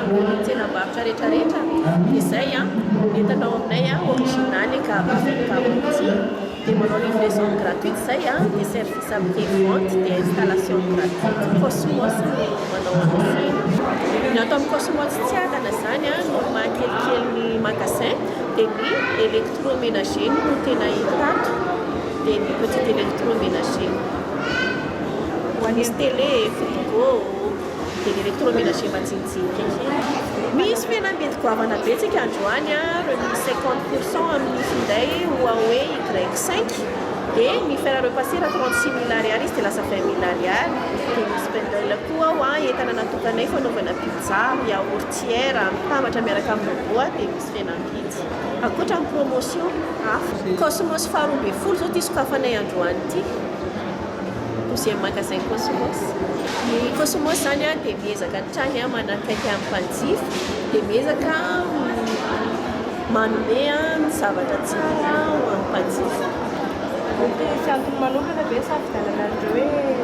amin'ny tsenam-barotra rehetrarehetra. Dia izay an, entana ao aminay an, original et garantie. Dia manao livraison gratuite izay an, dia service après vente, dia installation gratuite. Cosmos no manao an'izay. Ny ato amin'ny Cosmos Tsiadana izany an, no maha kelikely ny magasin, dia ny électroménager no tena hita ato, dia ny petit électroménager. Misy télé, frigo, dia ny électroménager majinijinika kely. Misy fihenam-bidy goavana be tsika androany, remise 50% amin'ny finday Huawei Y5, dia ny fer à repasser raha 36 000 ariary izy dia lasa 20 000 ariary, dia misy bundle koa ao, entana natokanay fanaovana pizza, yaourtière mitambatra miaraka amin'ny robot, dia misy fihenam-bidy. Ankoatra ny promotion hafa. Cosmos faha-12 izao ity sokafanay androany ity. Douzième magasin Cosmos. Ny Cosmos izany dia miezaka hatrany manakaiky amin'ny mpanjifa, dia miezaka manome ny zavatra tsara ho an'ny mpanjifa. Mety hisy antony manokana ve hisafidianana an'ireo hoe.